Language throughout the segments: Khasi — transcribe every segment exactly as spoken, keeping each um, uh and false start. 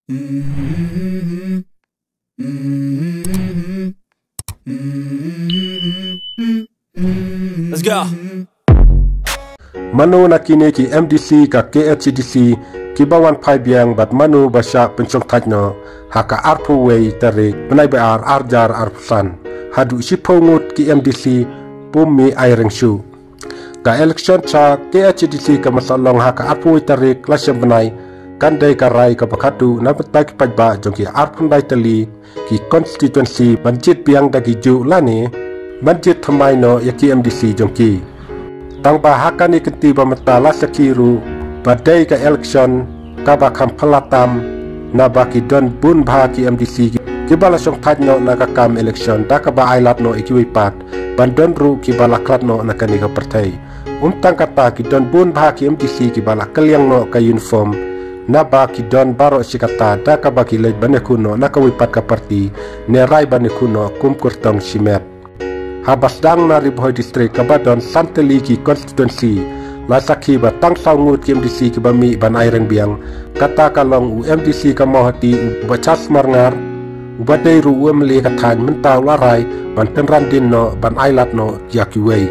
Let's go. Mano na kine ki M D C ka K H A D C kiba wan phai biang bad mano ba shah pynshongthait noh ha ka arphew wei tarik bnai ba ar arjar arphew san. Haduh shiphew ngut ki M D C pum mi ai reng shu. Ka election cha K H A D C ka masa long ha ka arphew wei tarik la shem bnai kan dei ka rai kaba khatu na bynta ki paidbah jong ki arphew dai tylli ki constituency ban jied biang da ki juh lane ban jied thymmai noh ïa ki M D C jong ki. Tang ba ha kane ka kynti ba mynta la sakhi ruh ba dei ka election kaba kham phylla tam naba ki don bun bha ki M D C kiba la shongthait noh na ka kam election da kaba ailad noh ïa kiwei pat ban don ruh kiba la khlad noh na kane ka pyrthei. Ym tang kata ki don bun bha ki M D C kiba la kylliang noh ka uniform naba ki don baroh shi katta da kaba ki leit ban ïakhun noh na kawei pat ka party ne rai ban ïakhun noh kum kyrtong shimet. Haba sdang na Ri Bhoi District kaba don san tylli ki constituency la sakhi ba tang saw ngut ki M D C kiba mih ban ai reng biang. Kata ka long u M D C ka Mawhati u Bah Charles Marngar uba dei ruh u M L A ka thaiñ mynta u la rai ban tynran dien noh ban ailad noh ïa kiwei.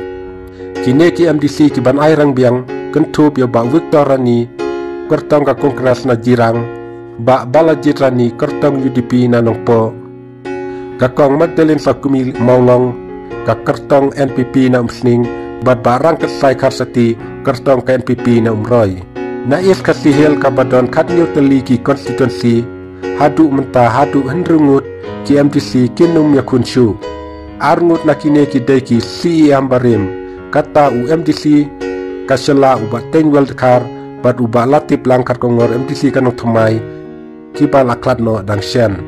Kine ki M D C kiban ai reng biang kynthup ïa u Bah Victor Rani kyrtong ka Congress na Jirang, Bah Balajied Rani kyrtong U D P na Nongpoh, ka Kong Magdalene Sakumi Mawlong ka kyrtong N P P na Umsning, bad Bah Rangkyrshai Kharsati kyrtong ka N P P na Umroi. Na East Khasi Hills kaba don khathynñiew tylli ki constituency, haduh mynta haduh hynriew ngut ki M D C kin ym ïakhun shuh. Ar ngut na kine ki dei ki C E M barim, kata u M D C ka Shella u Bah Teiñwell Dkhar bad u Bah Latiplang Kharkongor M D C ka Nongthymmai, kiba la khlad noh dang shen.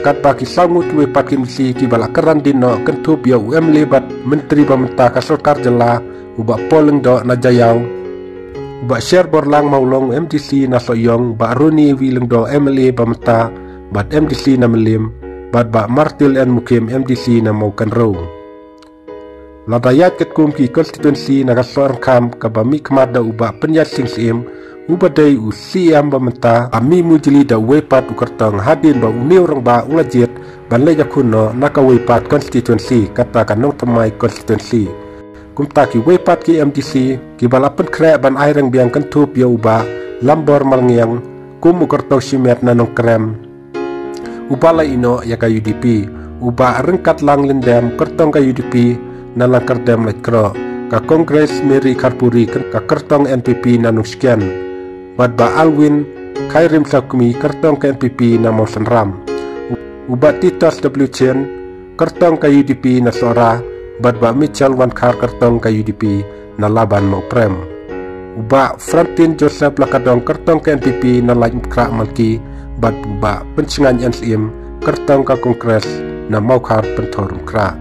Katba ki saw ngut kiwei pat ki M D C kiba la kynran dien noh kynthup ïa u M L A bad myntri ba mynta ka sorkar jylla u Bah Paul Lyngdoh na Jaïaw, u Bah Sherborlang Mawlong M D C na Sohiong, Bah Ronnie V Lyngdoh M L A ba mynta bad M D C na Mylliem, bad Bah Martil N Mukhim M D C na Mawkynrew. Lada ïaid katkum ki constituency na ka Sohryngkham kaba mihkhmat da u Bah Pynïaid Sing Syiem uba dei u C E M ba mynta, a mih mujli da uwei pat u kyrtong hadien ba une u rangbah u la jied ban leit ïakhun noh na kawei pat constituency, kata ka Nongthymmai constituency. Kumta kiwei pat ki M D C kiba la pynkhreh ban ai reng biang kynthup ïa u Bah Lambor Malngiang kum u kyrtong shimet na Nongkrem uba la ïeh noh ïa ka U D P, u Bah Ryngkatlang Lyndem kyrtong ka U D P na Langkyrdem Laitkroh, ka Congress Mary Kharpuri ka kyrtong N P P na Nongshken, bad Bah Alwyn Khyrim Sakmi kyrtong ka N P P na Mawsynram, u Bah Titos W Chen kyrtong ka U D P na Sohra, bad Bah Michel Wankhar kyrtong ka U D P na Laban Mawprem. U Bah Frantin Joseph Lakadong kyrtong ka N P P na Laitumkhrah Malki, bad u Bah Pynshngain N Syiem kyrtong ka Congress na Mawkhar Pynthorumkhrah.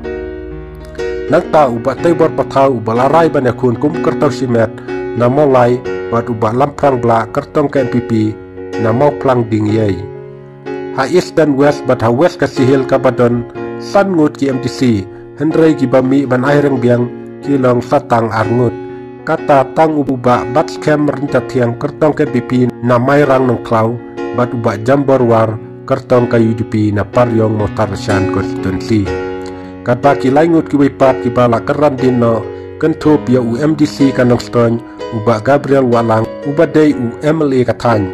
Nangta u Bah Teibor Pathaw uba la rai ban ïakhun kum kyrtong shimet na Mawlai, bad u Bah Lamphrang Blah kyrtong ka N P P na Mawphlang Diengïei. Ha East and West bad ha West Khasi Hills kaba don san ngut ki M D C, hynrei kiba mih ban ai reng biang ki long sa tang ar ngut. Kata tang u Bah Batskhem Ryntathiang kyrtong ka N P P na Mairang Nongkhlaw, bad u Bah Jambor War kyrtong ka U D P na Pariong Mawthadraishan constituency. Katba ki lai ngut kiwei pat kiba la kynran dien noh kynthup ïa u M D C ka Nongstoiñ u Bah Gabriel Wahlang uba dei u M L A ka thaiñ.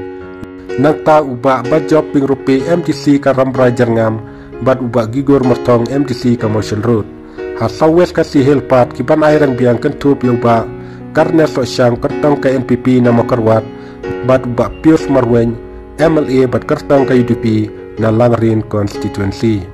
Nangta u Bah Bajop Pyngrope M D C ka Rambrai Jyrngam, bad u Bah Gigor Myrthong M D C ka Mawshynrut. Ha South West Khasi Hills pat kiban ai reng biang kynthup ïa u Bah Karne Sohshang kyrtong ka N P P na Mawkyrwat, bad u Bah Pius Marwein M L A bad kyrtong ka U D P na Langrin constituency.